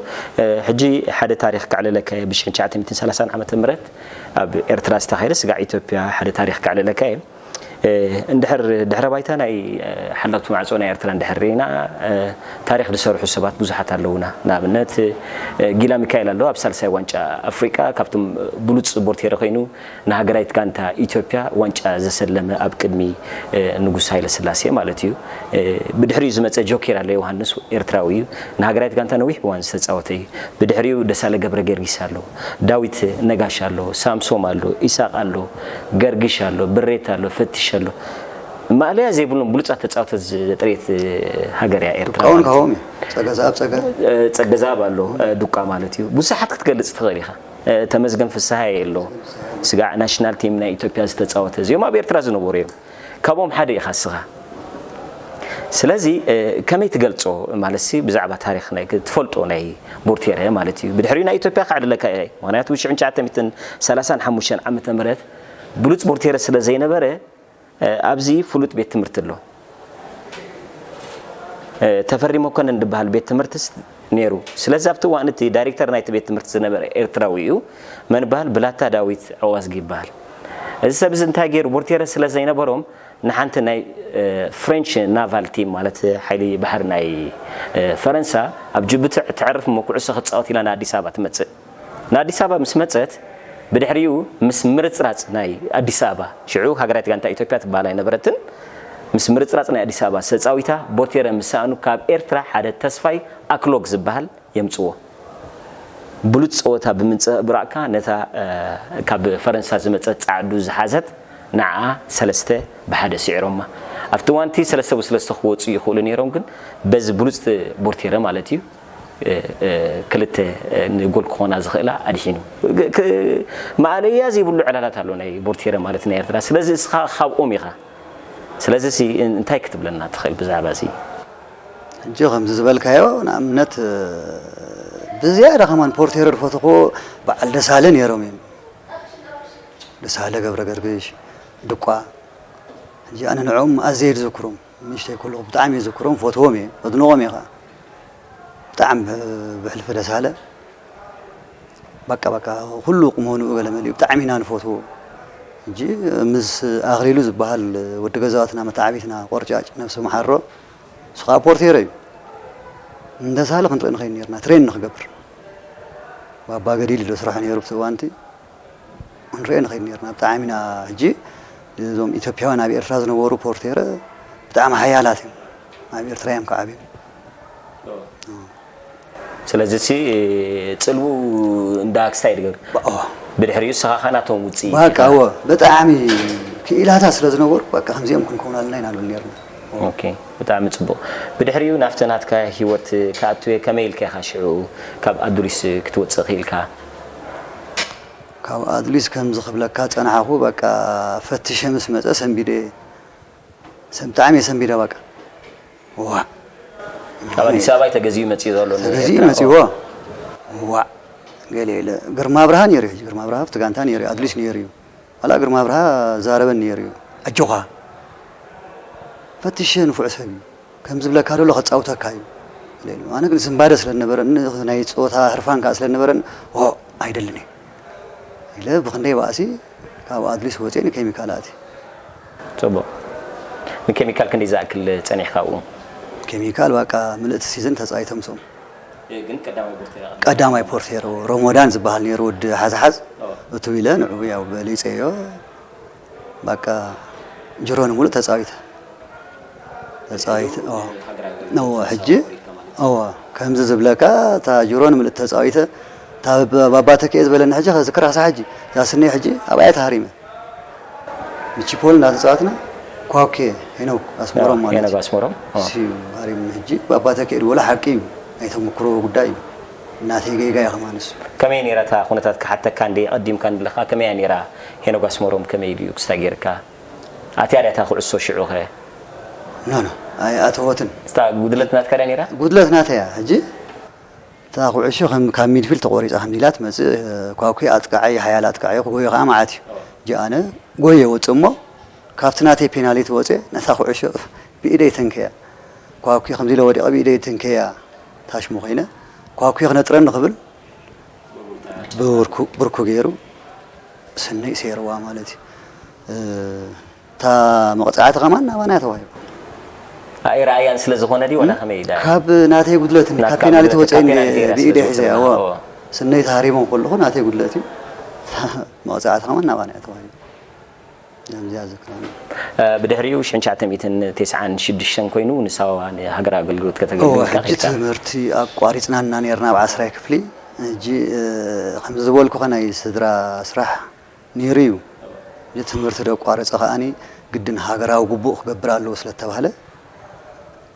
ሕጂ ሓደ ታሪኽ ከዕልለካ እየ። ብ ሽሕን ትሽዓተ ሚእትን ሰላሳን ዓመተ ምህረት ኣብ ኤርትራ ዝተኻየደ ስጋዕ ኢትዮጵያ ሓደ ታሪኽ ከዕልለካ እየ። እንድሕር ድሕረ ባይታ ናይ ሓለውቲ ማዕጾ ናይ ኤርትራ እንድሕር ርኢና ታሪኽ ዝሰርሑ ሰባት ብዙሓት ኣለዉና። ንኣብነት ጊላ ሚካኤል ኣሎ ኣብ ሳልሳይ ዋንጫ ኣፍሪቃ ካብቶም ብሉጽ ቦርቴረ ኮይኑ ንሃገራዊት ጋንታ ኢትዮጵያ ዋንጫ ዘሰለመ ኣብ ቅድሚ ንጉስ ሃይለስላሴ ማለት እዩ። ብድሕሪኡ ዝመጸ ጆኬር ኣለ ዮሃንስ ኤርትራዊ እዩ። ንሃገራዊት ጋንታ ነዊሕ እዋን ዝተጻወተ እዩ። ብድሕሪኡ ደሳለ ገብረ ጊዮርጊስ ኣሎ፣ ዳዊት ነጋሽ ኣሎ፣ ሳምሶም ኣሎ፣ ኢሳቕ ኣሎ፣ ገርግሽ ኣሎ፣ ብሬት ኣሎ፣ ፈትሽ ኣሎ። ማእለያ ዘይብሎም ብሉጻት ተጻወተ ጥሬት ሃገር እያ ኤርትራ። ካብኦም ካብኦም እዩ ጸገዛብ ጸገ ጸገዛብ ኣሎ ዱቃ ማለት እዩ። ብዙሓት ክትገልጽ ትኽእል ኢኻ። ተመስገን ፍስሃየ ኣሎ ስጋዕ ናሽናል ቲም ናይ ኢትዮጵያ ዝተፃወተ እዚኦም ኣብ ኤርትራ ዝነበሩ እዮም። ካብኦም ሓደ ኢኻ እስኻ። ስለዚ ከመይ ትገልፆ ማለት ሲ ብዛዕባ ታሪኽ ናይ ትፈልጦ ናይ ቦርቴረ ማለት እዩ። ብድሕሪኡ ናይ ኢትዮጵያ ክዕልለካ እየ። ምክንያቱ ሽሕን ትሽዓተ ሚእትን ሰላሳን ሓሙሽተን ዓመተ ምህረት ብሉፅ ቦርቴረ ስለ ዘይነበረ ኣብዚ ፍሉጥ ቤት ትምህርቲ ኣሎ። ተፈሪ መኮንን ዝበሃል ቤት ትምህርትስ ነይሩ። ስለዚ ኣብቲ እዋን እቲ ዳይሬክተር ናይቲ ቤት ትምህርቲ ዝነበረ ኤርትራዊ እዩ። መን ይበሃል? ብላታ ዳዊት ኣዋዝጊ ይበሃል። እዚ ሰብ እዚ እንታይ ገይሩ? ቦርቴረ ስለ ዘይነበሮም ንሓንቲ ናይ ፍሬንች ናቫል ቲም ማለት ሓይሊ ባሕሪ ናይ ፈረንሳ ኣብ ጅቡቲ ተዕርፍ እሞ ኩዕሶ ክፃወት ኢላ ንኣዲስ ኣበባ ትመፅእ። ንኣዲስ ኣበባ ምስ መጸት ብድሕሪኡ ምስ ምርጽራጽ ናይ ኣዲስ ኣበባ ሽዑ ሃገራዊት ጋንታ ኢትዮጵያ ትበሃል ኣይነበረትን። ምስ ምርጽራጽ ናይ ኣዲስ ኣበባ ዝተጻዊታ ቦርቴረ ምስ ሰኣኑ ካብ ኤርትራ ሓደ ተስፋይ ኣክሎግ ዝበሃል የምጽዎ። ብሉጽ ጸወታ ብምንጽብራቕካ ነታ ካብ ፈረንሳ ዝመጸት ጻዕዱ ዝሓዘት ንዓ ሰለስተ ብሓደ ስዒሮማ። ኣብቲ እዋንቲ ሰለስተ ብሰለስተ ክወጹ ይኽእሉ ነይሮም ግን በዚ ብሉጽ ቦርቴረ ማለት እዩ ክልተ ንጎል ክኾና ዝኽእላ ኣድሒኑ። መኣለያ ዘይብሉ ዕላላት ኣሎ ናይ ቦርቴረ ማለት ናይ ኤርትራ። ስለዚ እስኻ ካብኦም ኢኻ። ስለዚ ሲ እንታይ ክትብለና ትኽእል ብዛዕባ እዚ? ሕጂ ከምዚ ዝበልካዮ ንኣብነት ብዝያዳ ከማን ፖርቴረ ዝፈትኹዎ በዓል ደሳለ ነይሮም እዮም። ደሳለ ገብረ ገርግሽ፣ ድቋ። ሕጂ ኣነ ንዕኦም ኣዝየ ዝዝክሮም ንእሽተይ ከለኹ ብጣዕሚ ዝዝክሮም ፈትዎም እየ ኣድንቖም እየ ከዓ ብጣዕሚ ብሕልፊ ደሳለ በቃ በቃ ኩሉ ቁመንኡ ገለ መሊኡ ብጣዕሚ ኢና ንፈትዎ። ሕጂ ምስ ኣኽሊሉ ዝበሃል ወዲ ገዛዋትና መተዓቢትና ቆርጫጭ ነብሱ መሓሮ እሱ ከዓ ፖርቴሮ እዩ። ንደሳለ ክንርኢ ንኸይድ ነርና ትሬን ንክገብር ባባ ገዲል ዶ ስራሕ ነይሩ ብቲ እዋንቲ ክንሪኦ ንኸይድ ነርና ብጣዕሚ ኢና። ሕጂ እዞም ኢትዮጵያውያን ኣብ ኤርትራ ዝነበሩ ፖርቴረ ብጣዕሚ ሓያላት እዮም። ኣብ ኤርትራ እዮም ከዓ ዓብዮም። ስለዚ ሲ ፅልው እንዳ ክስታይ ድገር ብድሕሪኡ ስኻ ኻናቶም ውፅኢት በቃ እወ ብጣዕሚ ክኢላታት ስለ ዝነበሩ በቃ ከምዚኦም ክንከውን ኣለና ኢና ንብል ነርና። ኦኬ፣ ብጣዕሚ ጽቡቕ። ብድሕሪኡ ናብቲ ናትካ ህይወት ክኣቱ እየ፣ ከመይ ኢልካ ኢኻ ሽዑ ካብ ኣዱሊስ ክትወጽእ ክኢልካ? ካብ ኣድሊስ ከምዚ ክብለካ ጸናሕኹ፣ በቃ ፈትሸ ምስ መጸ ሰንቢደ፣ ሰም ብጣዕሚ እየ ሰንቢደ። በቃ ዋ ካብ ኣዲስ ኣበባ ተገዚኡ መጺኡ ዘሎ ተገዚኡ መጺዎ። ዋ ገለ ኢለ። ግርማ ብርሃ ነይሩ፣ ሕጂ ግርማ ብርሃ ኣብቲ ጋንታ ነይሩ፣ ኣድሊስ ነይሩ እዩ። ዋላ ግርማ ብርሃ ዛረበን ነይሩ እዩ። ኣጆኻ ፈትሸ፣ ንፉዕ ሰብ እዩ፣ ከም ዝብለካ ደሎ ከጻውተካ እዩ። ኣነ ግን ስንባደ ስለ ዝነበረኒ፣ ናይ ጸወታ ህርፋን ከኣ ስለ ዝነበረኒ፣ ኦ ኣይደልን እየ ኢለ ብኽንደይ ባእሲ ካብ ኣድሊስ ወጺኤ ንኬሚካል ኣትየ። ጽቡቕ። ንኬሚካል ክንደይ ዝኣክል ጸኒሕካ ኣብኡ? ኬሚካል በቃ ምልእቲ ሲዝን ተጻዊተ ምስኦም። ግን ቀዳማይ ብርት ቀዳማይ ፖርቴሮ ሮሞዳን ዝበሃል ነይሩ፣ ወዲ ሓዝሓዝ። እቱ ኢለ ንዕኡ ያው በሊጸዮ። በቃ ጅሮ ንምሉእ ተጻዊተ ተጻዊተ። እዎ ሕጂ እዎ ከምዚ ዝብለካ፣ እታ ጅሮ ንምልእቲ ተጻዊተ፣ እታ ባባ ተክኤ ዝበለኒ ሕጂ ከዝክራ ክሳዕ ሕጂ። እዛ ስነይ ሕጂ ኣብኣ እየ ተሃሪመ። ብቺፖል እንዳተጻወትና፣ ኳኬ ሄኖክ ኣስመሮም ማለት ሄኖክ እዩ። ኣስመሮም። እሱ እዩ ሃሪምኒ። ሕጂ ባባ ተክኤ ዝበሎ ሓቂ እዩ፣ ናይ ተመክሮ ጉዳይ እዩ። እናተይ ጌጋ እዩ ከማን እሱ። ከመይ ነይራ እታ ኩነታት ክሓተካ እንደ ቀዲምካ ንለካ፣ ከመይ እያ ነይራ? ሄኖክ ኣስመሮም ከመይ ድዩ ክስታ ጌርካ? ኣትያ ድያ እታ ኩዕሶ ሽዑ ኸ? ኖ ኖ ኣይኣተወትን። እታ ጉድለት ናትካ ድያ ነይራ? ጉድለት ናተይ እያ። ሕጂ እታ ኩዕሾ ከም ካብ ሚድፊልድ ተቆሪፃ ከምዚ ኢላ ትመፅእ። ኳኩ ኣጥቃዓይ ሓያል ኣጥቃዓይ ክጎዮ ከዓ መዓት እዩ። ሕጂ ኣነ ጎየ ወፅእ እሞ ካብቲ ናተይ ፔናልቲ ወፅየ ነታ ኩዕሾ ብኢደይ ተንከያ። ኳኩ ከምዚ ኢለ ወዲቐ ብኢደይ ተንከያ ታሽሙ ኮይነ ኳኩ ክነጥረኒ ክብል ብብርኩ ብርኩ ገይሩ ስነይ ሰይርዋ ማለት እዩ። እታ መቕፃዕቲ ከማን ናባና ተዋሂቡ። ኣይረኣያን ስለ ዝኾነ ድዩ ወላ ከመይ ኢዳ? ካብ ናተይ ጉድለትን ካብ ናትካ ፔናልቲ ጉድለት፣ ወፀይን ካብ ፔናልቲ ራእሲ ብኢደ ዝወፀ ሒዘ ማለት ያዎ ነው። ስነይ ተሃሪሞ ከለኹ ናተይ ጉድለት እዩ። መቕፃዕቲ ከማን ናባና ተዋሂቡ። ከምዚኣ ዝክራኒ። ብድሕሪኡ ሽሕን ትሽዓተ ሚእትን ተስዓን ሽዱሽተን ኮይኑ ንሳዋ ንሃገር ኣገልግሎት እወ ከተገልግል ሕጂ ተኻኢልካ። ትምህርቲ ኣቋሪፅና እና ነርና ኣብ ዓስራይ ክፍሊ። ሕጂ ከምዚ ዝበልኩኸ ናይ ስድራ ስራሕ ነይሩ እዩ። እዚ ትምህርቲ ደቋረፀ ከዓኒ ግድን ሃገራዊ ግቡእ ክገብር ኣለዎ ስለተባህለ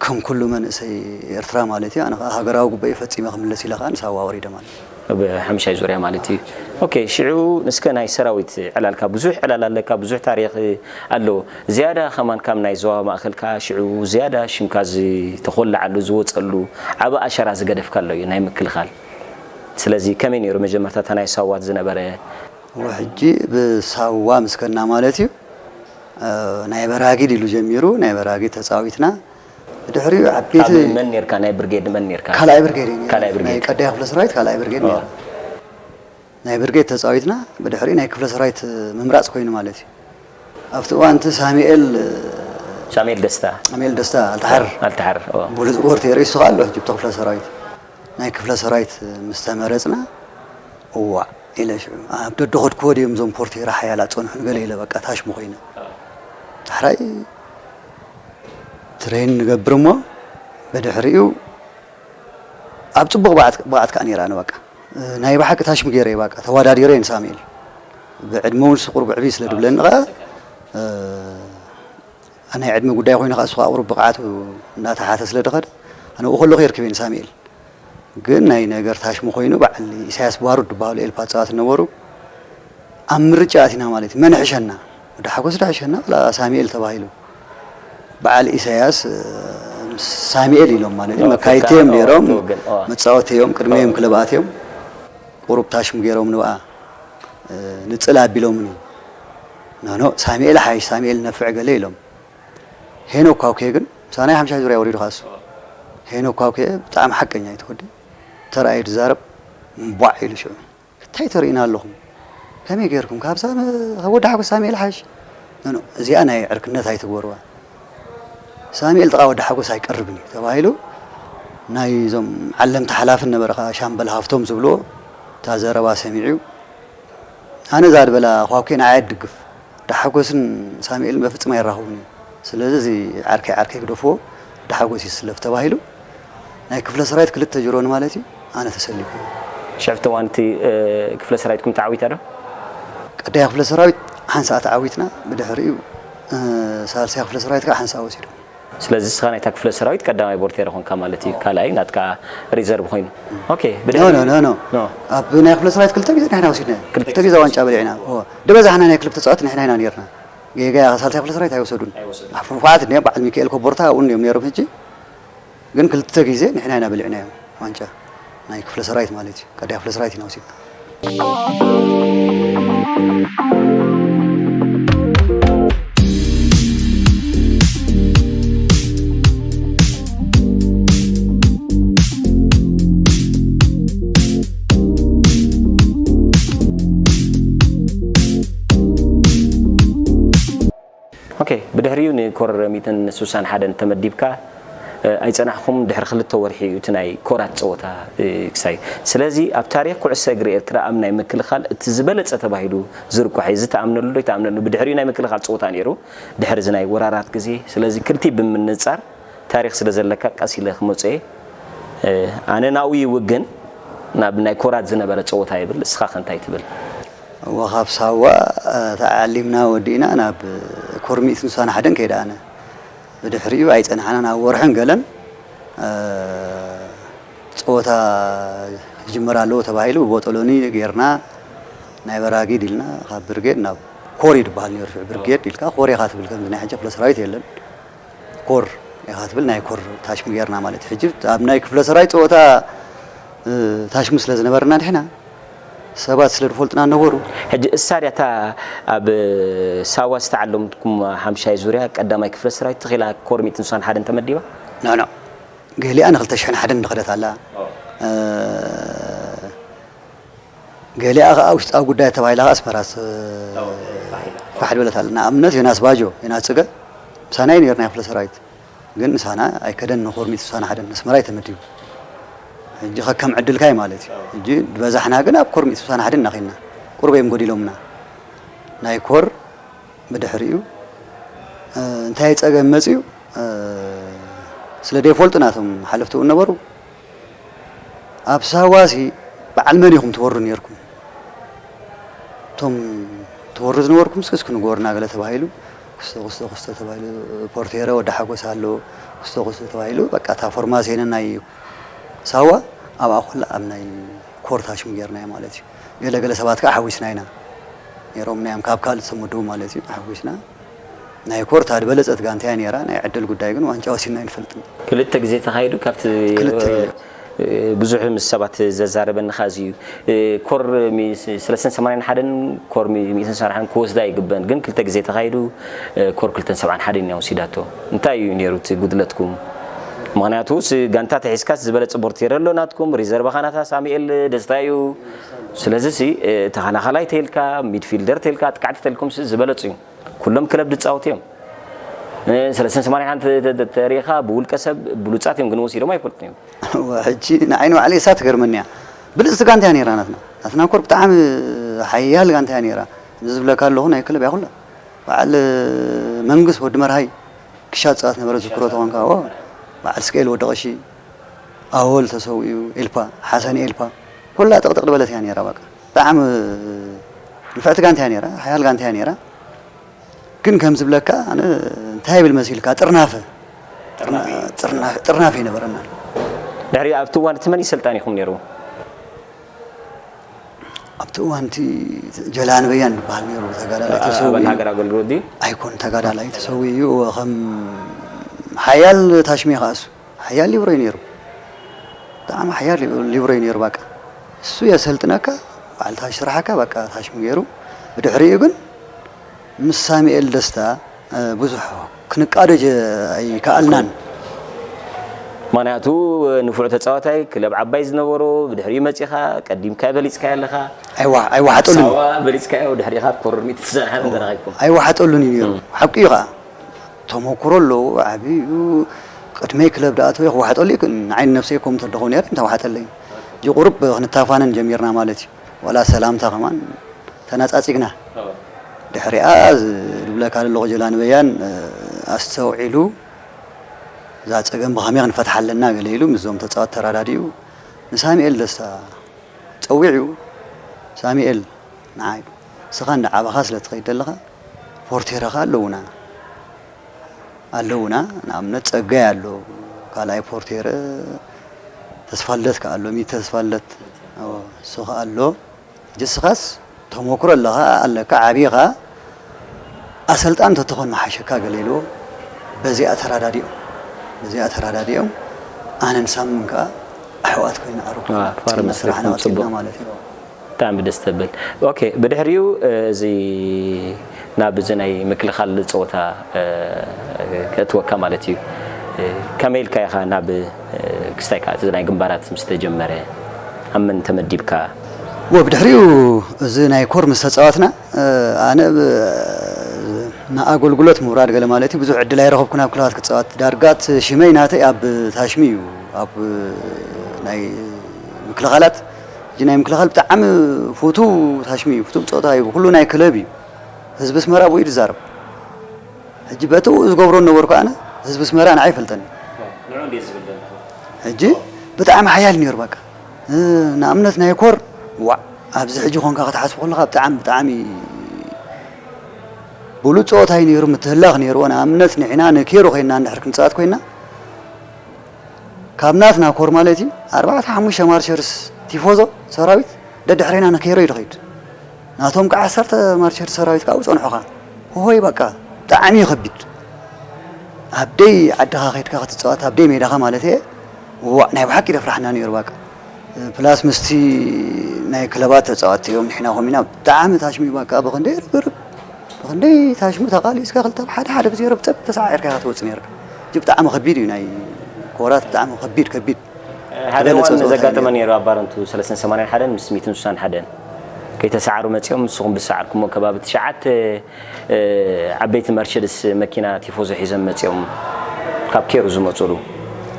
ከም ኩሉ መንእሰይ ኤርትራ ማለት እዩ ኣነ ከዓ ሃገራዊ ግቡእ ፈፂመ ክምለስ ኢለ ከዓ ንሳዋ ወሪደ ማለት እዩ። ኣብ ሓምሻይ ዙርያ ማለት እዩ። ኦኬ ሽዑ እስከ ናይ ሰራዊት ዕላልካ ብዙሕ ዕላል ኣለካ ብዙሕ ታሪክ ኣለዎ። ዝያዳ ከማን ካብ ናይ ዞባ ማእከል ከዓ ሽዑ ዝያዳ ሽምካ ዝተኮለዓሉ ዝወፀሉ ዓብ ኣሸራ ዝገደፍካ ኣሎ እዩ ናይ ምክልኻል። ስለዚ ከመይ ነይሩ መጀመርታ እታ ናይ ሳዋት ዝነበረ? ወሕጂ ብሳዋ ምስከና ማለት እዩ ናይ በራጊድ ኢሉ ጀሚሩ ናይ በራጊድ ተፃዊትና። ብድሕሪኡ ዓበይቲ ካብ መን ነርካ ናይ ብርጌድ መን ነርካ? ካልኣይ ብርጌድ እዩ ነይሩ። ካልኣይ ብርጌድ። ናይ ቀዳይ ክፍለ ሰራዊት ካልኣይ ብርጌድ ነይሩ። ናይ ብርጌድ ተፃዊትና ብድሕሪኡ ናይ ክፍለ ሰራዊት ምምራፅ ኮይኑ ማለት እዩ። ኣብቲ እዋን እቲ ሳሙኤል ሳሙኤል ደስታ ሳሙኤል ደስታ ኣልተሓር ኣልተሓር። ብሉፅ ፖርቴሮ ይስኻ ኣሎ ሕጂ ብቲ ክፍለ ሰራዊት ናይ ክፍለ ሰራዊት ምስ ተመረፅና እዋዕ ኢለ ሽዑ ኣብ ደደኸድክዎ ድዮም እዞም ፖርቴራ ሓያላት ፀንሑን ገለ ኢለ በቃ ታሽሙ ኮይነ። ዳሕራይ ትሬን ንገብር እሞ ብድሕሪኡ ኣብ ፅቡቕ ብቕዓት ከዓ ነይራኒ በቃ ናይ ብሓቂ ታሽሙ ገይረ በቃ ተወዳዲረ ንሳሙኤል ብዕድመ እውን ቁሩብ ዕብይ ስለ ድብለኒ ከዓ ናይ ዕድመ ጉዳይ ኮይኑ ከዓ እሱ ከዓ ቁሩብ ብቕዓቱ እናተሓተ ስለ ድኸደ ኣነ ብኡ ከለኹ የርክበ ንሳሙኤል ግን ናይ ነገር ታሽሙ ኮይኑ በዓል ኢሳያስ ባሩድ ዝበሃሉ ኤልፓ ጸዋት ነበሩ ኣብ ምርጫ ኣቲና ማለት እዩ መን ሕሸና ወዲ ሓጎስ ዶ ሕሸና ወላ ሳሙኤል ተባሂሉ በዓል ኢሳያስ ሳሙኤል ኢሎም ማለት እዩ መካይቲ እዮም ነይሮም መጻወቲ እዮም ቅድመ እዮም ክለባት እዮም ቁሩብ ታሽሙ ገይሮም ንብኣ ንጽል ኣቢሎምኒ ኖኖ ሳሙኤል ሓይሽ ሳሙኤል ነፍዕ ገለ ኢሎም ሄኖክ ኳኩየ ግን ምሳና ሓምሻይ ዙርያ ወሪዱ ካሱ ሄኖክ ኳኩየ ብጣዕሚ ሓቀኛ እዩ ተወዲ ተራእዩ ዝዛረብ እምቧዕ ኢሉ ሽዑ እንታይ ተርእዩና ኣለኹም ከመይ ገይርኩም ካብ ወዲ ሓጎስ ሳሙኤል ሓይሽ ኖኖ እዚኣ ናይ ዕርክነት ኣይትግበርዋ ሳሙኤል ጥቓ ወዲ ሓጎስ ኣይቀርብን እዩ ተባሂሉ ናይ እዞም ዓለምቲ ሓላፍን ነበረ ከዓ ሻምበል ሃፍቶም ዝብልዎ እታ ዘረባ ሰሚዑ ኣነ እዛ ድበላ ኳኩየ ንዓይ ኣድግፍ ዳሓጎስን ሳሙኤልን በፍፅም ኣይራኸቡን እዩ ስለዚ እዚ ዓርከይ ዓርከይ ግደፍዎ ዳሓጎስ ይስለፍ ተባሂሉ ናይ ክፍለ ሰራዊት ክልተ ጅሮን ማለት እዩ ኣነ ተሰሊፉ ሽዕፍቲ ዋንቲ ክፍለ ሰራዊትኩም ተዓዊታ ዶ ቀዳያ ክፍለ ሰራዊት ሓንሳእ ተዓዊትና፣ ብድሕሪኡ፣ እ፣ ሳልሳይ ክፍለ ሰራዊት ከዓ ሓንሳእ ወሲዶም። ስለዚ ንስኻ ናይታ ክፍለ ሰራዊት ቀዳማይ ቦርቴረ ኾንካ ማለት እዩ። ካልኣይ ናትካ ሪዘርቭ ኮይኑ። ኦኬ፣ ኖ፣ ብድሕሪ ኖ፣ ኖ፣ ኖ። ኖ። ኣብ ናይ ክፍለ ሰራዊት ክልተ ግዜ ንሕና ወሲድና። ክልተ ክልተ ግዜ ዋንጫ በሊዕና። ኦ፣ ድበዛሕና ናይ ክልተ ተጻወት ንሕና ኢና ነርና። ጌጋ ሳልሳይ ክፍለ ሰራዊት ኣይወሰዱን። ኣይወሰዱን። ኣፉ ፋዓት እንዲኦም በዓል ሚካኤል ኮቦርታ ኣብኡ እንዲኦም ነይሮም። ሕጂ ግን ክልተ ግዜ ንሕና ኢና በሊዕናዮም ዋንጫ። ናይ ክፍለ ሰራዊት ማለት እዩ። ቀዳይ ክፍለ ሰራዊት ኢና ወሲድና። ኦኬ፣ ብድሕሪኡ ንኮር ሚእትን ስሳን ሓደን ተመዲብካ፣ እ፣ ኣይጸናሕኹም። ድሕሪ ክልተ ወርሒ እዩ እቲ ናይ ኮራት ጸወታ፣ እ፣ ክሳይ። ስለዚ ኣብ ታሪኽ ኩዕሶ እግሪ ኤርትራ ኣብ ናይ ምክልኻል እቲ ዝበለጸ ተባሂሉ ዝርቋሕ እዩ። እዚ ትኣምነሉ ዶ ኣይትኣምነሉ? ብድሕሪኡ ናይ ምክልኻል ጸወታ ነይሩ፣ ድሕሪ እዚ ናይ ወራራት ግዜ። ስለዚ ክልቲኡ ብምንጻር ታሪኽ ስለ ዘለካ ቀስ ኢለ ክመጽኦ እየ። እ፣ ኣነ ናብኡ ይውግን፣ ናብ ናይ ኮራት ዝነበረ ጸወታ ይብል። እስኻ ከ እንታይ ትብል? እወ፣ ካብ ሳዋ፣ እ፣ ተዓሊምና ወዲእና ናብ ኮር ሚእትን ስሳን ሓደን ከይደ ኣነ። ብድሕሪኡ ኣይጸናሕናን፣ ኣብ ወርሕን ገለን፣ እ፣ ጸወታ ይጅመር ኣለዎ ተባሂሉ ብቦጦሎኒ ጌርና፣ ናይ በራጊድ ኢልና ካብ ብርጌድ ናብ ኮር እዩ ዝበሃል ነይሩ። ሽዑ ብርጌድ ኢልካ ኮር ኢኻ ትብል፣ ከምዚ ናይ ሕጂ ክፍለ ሰራዊት የለን። ኮር ኢኻ ትብል፣ ናይ ኮር ታሽሙ ጌርና ማለት እዩ። ሕጂ ኣብ ናይ ክፍለ ሰራዊት ጸወታ፣ እ፣ ታሽሙ ስለ ዝነበረና ንሕና፣ ሰባት ስለ ዝፈልጡና ነበሩ። ሕጂ እሳ ድያ እታ ኣብ ሳዋ ዝተዓለምኩም ሓምሻይ ዙርያ ቀዳማይ ክፍለ ሰራዊት ተኺላ ኮር ሚእትን ስሳን ሓደን ተመዲባ? ኖ፣ ኖ። ገሊኣ ንክልተ ሽሕን ሓደን ዝኸደት ኣላ። ኦ። እ፣ ገሊኣ ኸኣ ውሽጣዊ ጉዳይ ተባሂላ ኸኣ ኣስመራ ስ-፣ ኦ፣ ፋሕ ኢላ። ፋሕ ዝበለት ኣላ። ንኣብነት ዮናስ ባጆ፣ ዮናስ ጽገ፣ ምሳና እዩ ነይሩ ናይ ክፍለ ሰራዊት። ግን ምሳና ኣይከደን፣ ንኮር ሚእትን ስሳን ሓደን ኣስመራ እዩ ተመዲቡ። ሕጂ ከከም ዕድልካ እዩ ማለት እዩ። ሕጂ ዝበዛሕና ግን ኣብ ኮር ሚእትን ስሳን ሓደን ኢና ኸይድና። ቁሩብ እዮም ጎዲሎምና። ናይ ኮር ብድሕሪኡ፣ እ፣ እንታይ ጸገም መጺኡ፣ እ፣ ስለ ዘይፈልጡ ናቶም ሓለፍቲ እውን ነበሩ። ኣብ ሳዋሲ በዓል መን ኢኹም ትወሩ ነይርኩም? እቶም ትወሩ ዝነበርኩም እስኪ፣ እስኪ ንገሩና ገለ ተባሂሉ፣ ክስተ፣ ክስተ፣ ክስተ ተባሂሉ፣ ፖርቴረ ወዲ ሓጎስ ኣሎ፣ ክስተ፣ ክስተ ተባሂሉ፣ በቃ እታ ፎርማስዮን ናይ ሳዋ ኣብኣ ኮላ ኣብ ናይ ኮር ታሽሙ ጌርናዮ ማለት እዩ። ገለ ገለ ሰባት ከኣ ሓዊስና ኢና ነይሮም፣ ናዮም ካብ ካልእ ዝተመደቡ ማለት እዩ፣ ሓዊስና። ናይ ኮር እታ ዝበለጸት ጋንታ እያ ነይራ። ናይ ዕድል ጉዳይ ግን ዋንጫ ወሲድና ኣይንፈልጥን። ክልተ ግዜ ተኻይዱ። ካብቲ፣ ክልተ ግዜ። እ፣ ብዙሕ ምስ ሰባት ዘዛረበኒ ኸኣ እዚ እዩ። እ፣ ኮር ሚ-፣ ሰለስተን ሰማንያን ሓደን ኮር ሚ-፣ ሚእትን ሰብዓን ሓደን ክወስዳ ኣይግበን፣ ግን ክልተ ግዜ ተኻይዱ። እ፣ ኮር ክልተን ሰብዓን ሓደን እያ ወሲዳቶ። እንታይ እዩ ነይሩ እቲ ጉድለትኩም? ምኽንያቱ ስ-፣ ጋንታ ተሒዝካስ ዝበለጸ ቦርቴረ ኣሎ ናትኩም፣ ሪዘርቭኻ ናታ ሳሙኤል ደስታ እዩ። ስለዚ ሲ፣ እ፣ ተኸላኻላይ ተይልካ፣ ሚድፊልደር ተይልካ፣ ኣጥቃዕቲ ተይልኩም ሲ ዝበለጹ እዩ። ኩሎም ክለብ ዝጻወቱ እዮም። እ፣ ሰለስተን ሰማንያን ሓደን ተ-፣ ተ-፣ ተ-፣ ተሪኻ ብውልቀ ሰብ ብሉጻት እዮም፣ ግን ወሲዶም ኣይፈልጡን እዮም። እወ፣ ሕጂ ንዓይ ንባዕለይ እሳ ትገርመኒ እያ። ብልጽቲ ጋንታ እያ ነይራ ናትና። ናትና ኮር ብጣዕሚ ሓያል ጋንታ እያ ነይራ። እዚ ዝብለካ ኣለኹ ናይ ክለብ እያ ኩላ። በዓል መንግስ ወዲ መርሃይ ክሻ ዝጻወት ነበረ፣ ዝክሮ ተኾንካ። እወ፣ በዓል ስቅኤል ወዲ ቀሺ፣ ኣወል ተሰዊኡ፣ ኤልፓ፣ ሓሰን ኤልፓ፣ ኩላ ጥቕጥቕ ዝበለት እያ ነይራ። በቃ ብጣዕሚ ንፍዕቲ ጋንታ እያ ነይራ፣ ሓያል ጋንታ እያ ነይራ። ግን ከም ዝብለካ ኣነ እንታይ ይብል መሲልካ? ጥርናፈ። ጥርናፈ። ጥርና-፣ ጥርናፈ ይነበረና። ድሕሪ ኣብቲ እዋን እቲ መን እዩ ሰልጣኒኹም ነይሩ? ኣብቲ እዋን እቲ ጀላን በያን ዝበሃል ነይሩ፣ ተጋዳላይ ኣ-፣ ተሰዊኡ። ኣባል ሃገር ኣገልግሎት ድዩ? ኣይኮን፣ ተጋዳላይ ተሰዊኡ እዩ። ከም ሓያል ታሽሚ ከኣሱ። ሓያል ሊብሮ እዩ ነይሩ። ብጣዕሚ ሓያል ሊ-፣ ሊብሮ እዩ ነይሩ። በቃ እሱ የሰልጥነካ፣ በዓል ታሽ ስራሓካ፣ በቃ ታሽሚ ገይሩ። ብድሕሪኡ ግን ምስ ሳሙኤል ደስታ፣ እ፣ ብዙሕ ክንቃዶ ጀ-፣ ኣይከኣልናን። ምኽንያቱ ንፉዕ ተጻዋታይ፣ ክለብ ዓባይ ዝነበሮ፣ ብድሕሪኡ መጺኻ፣ ቀዲምካ በሊጽካዮ ኣለኻ። ኣይዋ-፣ ኣይወሓጠሉን። ሳዋ በሊጽካዮ፣ ድሕሪኻ ኮርኒት ትሰርሓ ተረኺብኩም። ኣይወሓጠሉን እዩ ነይሩ። እም። ሓቂ እዩ ኸኣ። ተመኩሮ ኣለዎ፣ ዓብዩ እዩ። ቅድመይ ክለብ ደኣ ተወ ክወሓጠሉ ይክእል። ንዓይ ንነብሰይ ከምኡ ተደኾ ነይረ፣ እንተወሓጠለይ። ሕጂ ቁሩብ ክንተፋነን ጀሚርና ማለት እዩ። ዋላ ሰላምታ ከማን ተነጻጺግና። ኣዎ። ድሕሪኣ ዝ-፣ ዝብለካ ዘለኹ ጀላን በያን፣ እ፣ ኣስተውዒሉ፣ እዛ ጸገም ብኸመይ ክንፈትሓ ኣለና ገለ ኢሉ ምስዞም ተጻወት ተረዳዲኡ ንሳሙኤል ደስታ ጸዊዑ፣ ሳሙኤል ንዓይ ንስኻ እንዳዓበኻ ስለ ትኸይድ ዘለኻ ፖርቴረኻ ኣለውና ኣለውና ንኣብነት ጸጋይ ኣሎ ካልኣይ ፖርቴረ ተስፋልደት ከኣ ኣሎ ሚት ተስፋልደት እሱ ከኣ ኣሎ ጅስኻስ ተሞክሮ ኣለኻ ኣለካ ዓብኻ ኣሰልጣን ተተኾን መሓሸካ ገለ ኢልዎ በዚኣ ተራዳዲኦም በዚኣ ተራዳዲኦም ኣነን ሳምን ከኣ ኣሕዋት ኮይና ኣረኩ ፋርም መስርሕና ኣስሪሕኩም ቀጺልና ጽቡቕ። ማለት እዩ። ብጣዕሚ ደስ ተብል። ኦኬ ብድሕሪኡ እዚ ናብ እዚ ናይ ምክልኻል ፀወታ ከእትወካ ማለት እዩ። ከመይ ኢልካ ኢኻ ናብ ክስታይ ከዓ እቲ ናይ ግንባራት ምስ ተጀመረ ኣብ መን ተመዲብካ? ወ ብድሕሪኡ እዚ ናይ ኮር ምስ ተፃወትና ኣነ ንኣገልግሎት ምውራድ ገለ ማለት እዩ ብዙሕ ዕድል ኣይረኸብኩን ኣብ ክለባት ክፃወት ዳርጋት ሽመይ ናተይ ኣብ ታሽሚ እዩ ኣብ ናይ ምክልኻላት ሕጂ ናይ ምክልኻል ብጣዕሚ ፍቱው ታሽሚ እዩ ፍቱው ፀወታ እዩ ኩሉ ናይ ክለብ እዩ ህዝቢ ኣስመራ ብኡ እዩ ዝዛረብ ሕጂ በቲ ዝገብሮ ነበርኩ ኣነ ህዝቢ ኣስመራ ንዓይ ይፈልጠኒ ሕጂ ብጣዕሚ ሓያል ነይሩ በቃ ንኣብነት ናይ ኮር ዋዕ ኣብዚ ሕጂ ኮንካ ክትሓስቡ ከለካ ብጣዕሚ ብጣዕሚ ብሉፅ ፀወታ እዩ ነይሩ ምትህላክ ነይርዎ ንኣብነት ንሕና ንኬሩ ኮይና እንድሕር ክንፃወት ኮይና ካብ ናትና ኮር ማለት እዩ ኣርባዕተ ሓሙሽተ ማርቸርስ ቲፎዞ ሰራዊት ደድሕሬና ንኬሮ እዩ ዝኸይድ ናቶም ከዓ ዓሰርተ ማርቸርስ ሰራዊት ከዓ ጸንሖኻ ሆይ በቃ ብጣዕሚ እዩ ከቢድ ኣብ ደይ ዓድኻ ከይድካ ክትፃወት ኣብ ደይ ሜዳኻ ማለት እየ ዋዕ ናይ ብሓቂ ደፍራሕና ነይሩ በቃ ፕላስ ምስቲ ናይ ክለባት ተፃወትቲ እዮም ንሕና ኮም ኢና ብጣዕሚ ታሽሚ በቃ ብክንደይ ርብርብ ብክንደይ ታሽሙ ተቃሊስካ ክልተ ብሓደ ሓደ ብዜሮ ብፀብ ተሰዓዒርካ ኢኻ ትወፅእ ነርካ እዚ ብጣዕሚ ከቢድ እዩ ናይ ኮራት ብጣዕሚ ከቢድ ከቢድ ሓደ እዋን ዘጋጠመ ነይሩ ኣብ ባረንቱ ሰለስተ ሰማንያን ሓደን ምስ ሚትን ሱሳን ሓደን ከይተሰዓሩ መፂኦም ንስኹም ብዝሰዓርኩሞ ከባቢ ትሽዓተ ዓበይቲ መርቸድስ መኪና ቲፎዞ ሒዞም መፂኦም ካብ ኬሩ ዝመፁሉ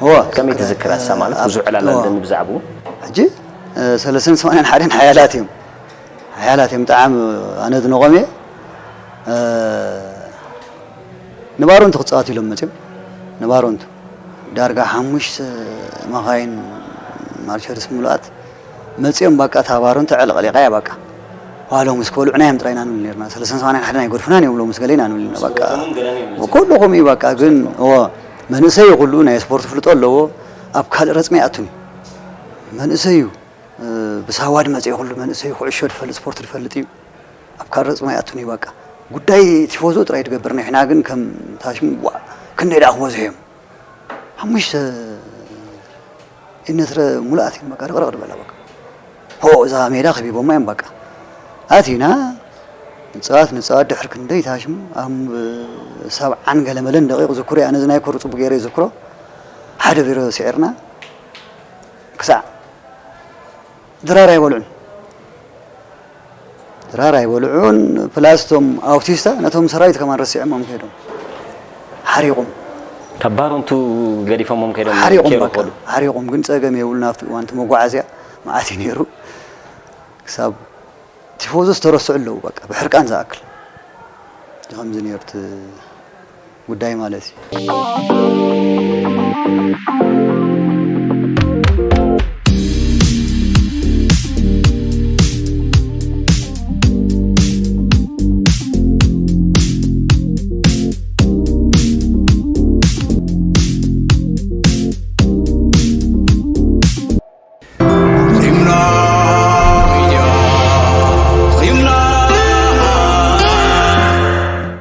እወ ከመይ ትዝክር ኣሳ ማለት ብዙሕ ዕላል ኣለኒ ብዛዕባኡ ሕጂ ሰለስተ ሰማንያን ሓደን ሓያላት እዮም ሓያላት እዮም ብጣዕሚ ኣነ ዝነቖም እየ ንባሮንቱ ክፃወት ኢሎም መፅዮም ንባሮንቱ ዳርጋ ሓሙሽተ መኻይን ማርቸርስ ምሉኣት መፅዮም በቃ እታ ባሮንቱ ዕልቕሊቓ እያ በቃ ዋሎም እስከ በልዑና እዮም ጥራይ ኢና ንብል ነርና ሰለስተ ሰማንያን ሓደን ኣይገድፉናን እዮም ሎም ምስ ገለ ኢና ንብል ነርና በቃ ኩሉ ከምኡ እዩ በቃ ግን እዎ መንእሰይ እዩ ኩሉ ናይ ስፖርት ፍልጦ ኣለዎ ኣብ ካልእ ረፅሚ ኣይኣቱን እዩ መንእሰይ እዩ ብሳዋ ድመፅእ ኩሉ መንእሰይ ኩዕሾ ድፈልጥ ስፖርት ድፈልጥ እዩ ኣብ ካልእ ረፅሚ ኣይኣቱን እዩ በቃ ጉዳይ ቲፎዞ ጥራይ ድገብር ንሕና ግን ከም ታሽሙ ዋእ ክንደይ ደኣ ክበዝሑ እዮም ሓሙሽተ ኤነትረ ሙሉኣት እየን በቃ ርቕርቕ ዝበላ በቃ ሆ እዛ ሜዳ ከቢቦማ እዮም በቃ ኣቲና ንፅዋት ንፅዋት ድሕር ክንደይ ታሽሙ ኣብ ሰብዓን ገለመለን ደቂቕ ዝክሮ እያ ነዚ ናይ ኮር ፅቡቅ ገይረ ይዝክሮ ሓደ ቢሮ ስዒርና ክሳዕ ድራር ኣይበልዑን ድራር ኣይበልዑን ፕላስ ቶም ኣውቲስታ ነቶም ሰራዊት ከማን ረሲዖሞም ከይዶም ሓሪቑም ካብ ባሮንቱ ገዲፎሞም ከይዶም ሓሪቑም ኬሩ በቃ ከዱ ሓሪቑም ግን ጸገም የብሉን ኣብቲ እዋን እቲ መጓዓዝያ መዓት እዩ ነይሩ ክሳብ ቲፎዞ ዝተረስዑ ኣለዉ በቃ ብሕርቃን ዝኣክል ከምዚ ነይሩ እቲ ጉዳይ ማለት እዩ